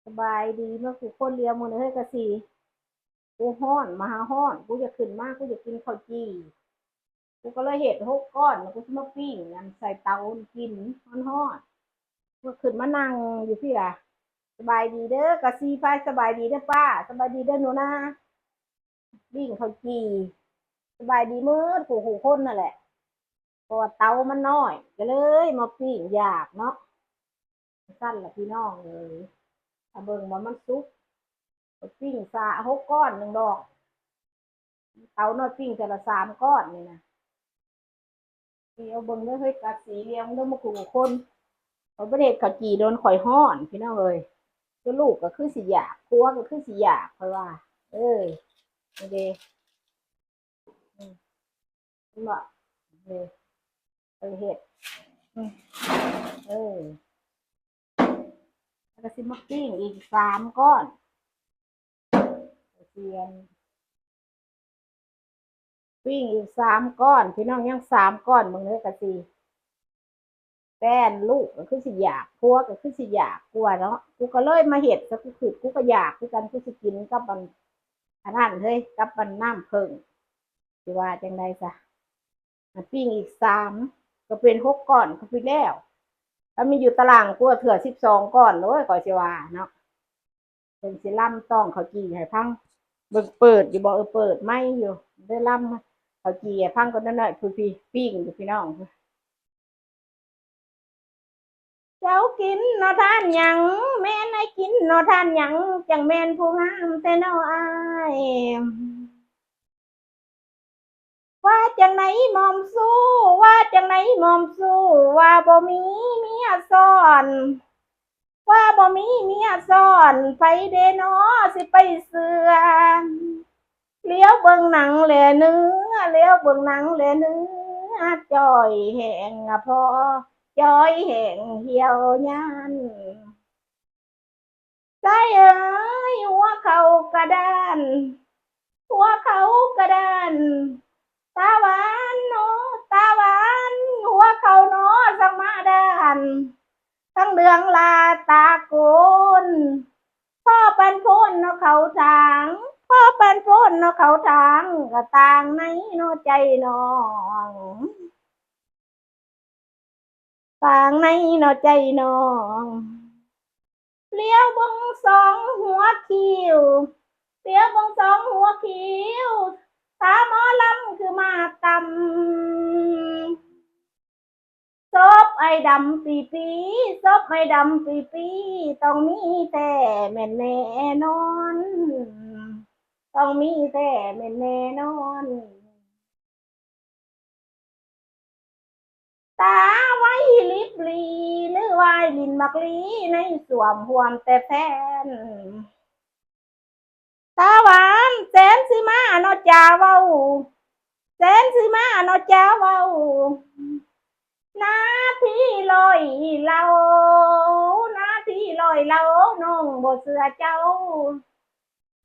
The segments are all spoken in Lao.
ສະບາຍດີເໝິດທຸກຄົນ ລຽວມື້ນີ້ເຮີ້ຍກະຊິ ກູຮ້ອນ ມາຫາຮ້ອນ ກູຢາກຂຶ້ນມາ ກູຢາກກິນເຂົ້າຈີ່ ກູກະເລີຍເຮັດຫົກກ້ອນ ແລ້ວກູຊິມາປີ້ງອັນໃສ່ເຕົາກິນຮ້ອນໆ ເມື່ອຂຶ້ນມານັ່ງຢູ່ພີ້ລະ. ສະບາຍດີເດີກະຊີໄພ ສະບາຍດີເດີປ້າ ສະບາຍດີເດີໜູນາ ປີ້ງເຂົ້າຈີ່ ສະບາຍດີເໝິດຄູ່ຄົນຫັ້ນແຫຼະ ເພາະວ່າເຕົາມັນນ້ອຍ ກະເລີຍມາປີ້ງຢາກເນາະ. ຊັ້ນລະພີ່ນ້ອງເອີຍ ຖ້າເບິ່ງວ່າມັນສຸກ ປີ້ງສາຫົກກ້ອນໜຶ່ງດອກ ເຕົານ້ອຍປີ້ງເທື່ອລະສາມກ້ອນນີ້ນະ. ນີ້ເອົາເບິ່ງເດີເຮີ້ຍ ກະສີລຽງເດີໝູ່ຄູ່ຄົນ ຂ້ອຍບໍ່ໄດ້ເຮັດເຂົ້າຈີ່ດົນ ຂ້ອຍຮ້ອນພີ່ນ້ອງເອີຍ. ຄືລູກກະຄືຊິຢາກ ຜົວກະຄືຊິຢາກ ຂ້ອຍວ່າ ເອີ ນີ້ເດ ອືມ ເຫັນບໍ່ ນີ້ ເອີ ເຮັດ ອືມ ເອີ ແລ້ວກະຊິມາປີ້ງອີກສາມກ້ອນ ກະຊິ ປີ້ງອີກສາມກ້ອນ ພີ່ນ້ອງ ຍັງສາມກ້ອນ ເບິ່ງເດີ ກະຊິ ແຕ່ອັນລູກກະຄືຊິຢາກ ຜົວກະຄືຊິຢາກກວ່າເນາະ. ກູກະເລີຍມາເຮັດຊະ ກູຄຶດ ກູກະຢາກຄືກັນ ກູຊິກິນກັບອັນ ອັນນັ້ນເຮີ້ຍ ກັບອັນນ້ຳເຜິ້ງ ຊິວ່າຈັ່ງໃດຊະ. ປີ້ງອີກສາມ ກະເປັນຫົກກ້ອນ ກະພໍແລ້ວ ຖ້າມີຢູ່ຕາລາງ ກວ່າເທື່ອສິບສອງກ້ອນ ໂອ້ຍ ຂ້ອຍຊິວ່າເນາະ. ເພິ່ນຊິລຳຕ້ອງເຂົ້າຈີ່ໃຫ້ຟັງ ເບິ່ງເປີດຢູ່ບໍ່ ເອີ ເປີດໄມຢູ່ ໄດ້ລຳເຂົ້າຈີ່ໃຫ້ຟັງກ່ອນໜ້ອຍໆ ພຸ້ນ ປີ້ງຢູ່ພີ່ນ້ອງ. ເຈົ້າກິນເນາະທ່ານຫຍັງ ແມ່ນອ້າຍກິນເນາະທ່ານຫຍັງ ຈັ່ງແມ່ນຜູ້ງາມແທ້ເນາະອ້າຍ. ວ່າຈັ່ງໃດໝອມຊູ ວ່າຈັ່ງໃດໝອມຊູ ວ່າບໍ່ມີເມຍຊ້ອນ ວ່າບໍ່ມີເມຍຊ້ອນ ໃຜເດນໍຊິໄປເຊື່ອ. ຫຼຽວເບິ່ງໜັງແລເໜືອ ຫຼຽວເບິ່ງໜັງແລເໜືອ ຈ່ອຍແຮງພໍ ຈ່ອຍແຮງຫ່ຽວຍານ. ຊາຍເອີຍ ຫົວເຂົ່າກະດ້ານ ຫົວເຂົ່າກະດ້ານ ຕາຫວານເນາະ ຕາຫວານ ຫົວເຂົ່າເນາະ ສັງມາດ້ານ ທັງເລື່ອງລາຕາໂກນ ພໍປານໂພນເນາະເຂົ້າທາງ ພໍປານໂພນເນາະເຂົ້າທາງ ກະຕ່າງໃນເນາະໃຈນ້ອງ ຕ່າງໃນເນາະໃຈນ້ອງ. ຫຼຽວເບິ່ງສອງຫົວຄິ້ວ ຫຼຽວເບິ່ງສອງຫົວຄິ້ວ ຕາໝໍລຳຄືມາຕຳ ສົບອ້າຍດຳປີປີ ສົບອ້າຍດຳປີປີ ຕ້ອງມີແທ້ແມ່ນແນ່ນອນ ຕ້ອງມີແທ້ແມ່ນແນ່ນອນ. ຕາໄວລິບຫຼີ ຫຼືວ່າຫຼິ້ນໝາກລີ ໃນສ້ວມຮ່ວມແຕ່ແຟນ ຕາຫວານແສນຊິມາເນາະຈາເວົ້າ ແສນຊິມາເນາະຈາເວົ້າ ນາທີລອຍເລົ່າ ນາທີລອຍເລົ່າ ນ້ອງບໍ່ເຊື່ອເຈົ້າ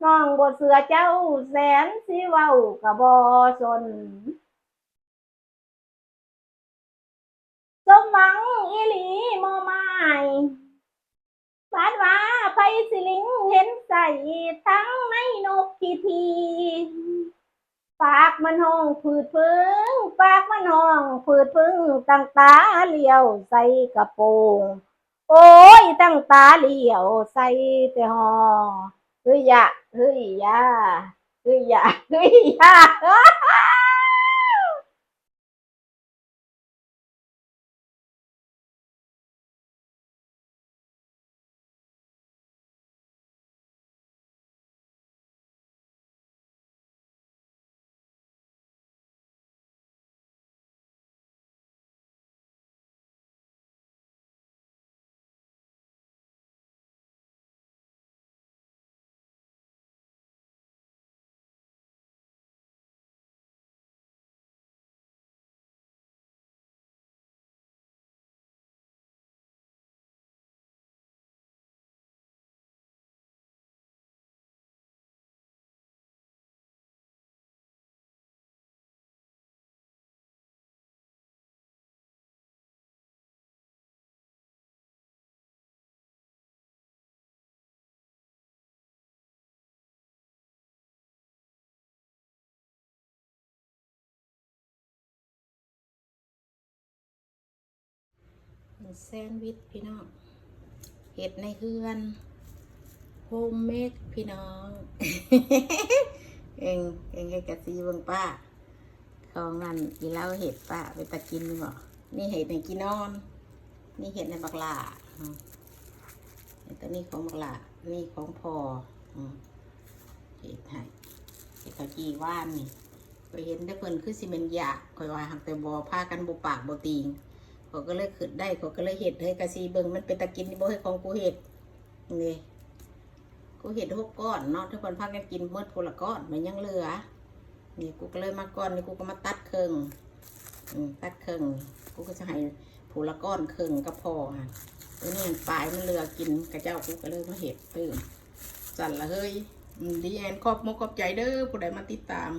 ນ້ອງບໍ່ເຊື່ອເຈົ້າ ແສນຊິເວົ້າກະບໍ່ສົນ ສົມຫວັງອີ່ຫຼີໝໍໝ້າຍ ບາດວ່າໄພຊິລິງເຫັນໃສ ທັງໃນນົກຂີ້ຖີ່ ປາກມັນຮ້ອງຜືດຜຶງ ປາກມັນຮ້ອງຜືດຜຶງ ຕັ້ງຕາຫຼຽວໃສ່ກະໂປງ ໂອ້ຍ ຕັ້ງຕາຫຼຽວໃສ່ແຕ່ຫໍ່ ເຮີ້ຍຢາ ເຮີ້ຍຢາ ເຮີ້ຍຢາ ເຮີ້ຍຢາ. ແຊນວິດພີ່ນ້ອງ ເຮັດໃນເຮືອນ ໂຮມເມດພີ່ນ້ອງ ເອງເອງເຮັດກະຊິເບິ່ງປ້າ ຂອງອັນອີເລົາເຮັດປ້າ ເປັນຕາກິນຢູ່ບໍ່? ນີ້ເຮັດໃຫ້ກີ່ນອນ ນີ້ເຮັດໃຫ້ບັກຫຼ້າ ອືມ ຕົວນີ້ຂອງບັກຫຼ້າ ນີ້ຂອງພໍ່ ອືມ ເຮັດໃຫ້ ເຮັດເຂົ້າຈີ່ຫວານນີ້ ຂ້ອຍເຫັນແຕ່ເພິ່ນຄືຊິແມ່ນຢາກ ຂ້ອຍວ່າ ຫາກແຕ່ບໍ່ພາກັນບໍ່ປາກບໍ່ຕີງ ຂ້ອຍກໍເລີຍຄິດໄດ້ ຂ້ອຍກໍເລີຍເຮັດ ເຮີ້ຍ ກະຊິເບິ່ງມັນເປັນຕາກິນຢູ່ບໍ່ ເຮີ້ຍ ຂອງກູເຮັດ ນີ້ ກູເຮັດຫົກກ້ອນເນາະ ທຸກຄົນພາກັນກິນໝົດຜູ້ລະກ້ອນ ມັນຍັງເຫຼືອ ນີ້ ກູກໍເລີຍມາກ້ອນນີ້ ກູກໍມາຕັດເຄິ່ງ ອືມ ຕັດເຄິ່ງ ກູກໍຈະໃຫ້ຜູ້ລະກ້ອນເຄິ່ງກັບພໍ່ຫັ້ນ ຕົວນີ້ປາຍມັນເຫຼືອກິນ ຂະເຈົ້າ ກູກໍເລີຍມາເຮັດຕື່ມ ຊັ້ນລະເຮີ້ຍ ອືມ ດີແອນ ຂອບມົກຂອບໃຈເດີ ຜູ້ໃດມາຕິດຕາມ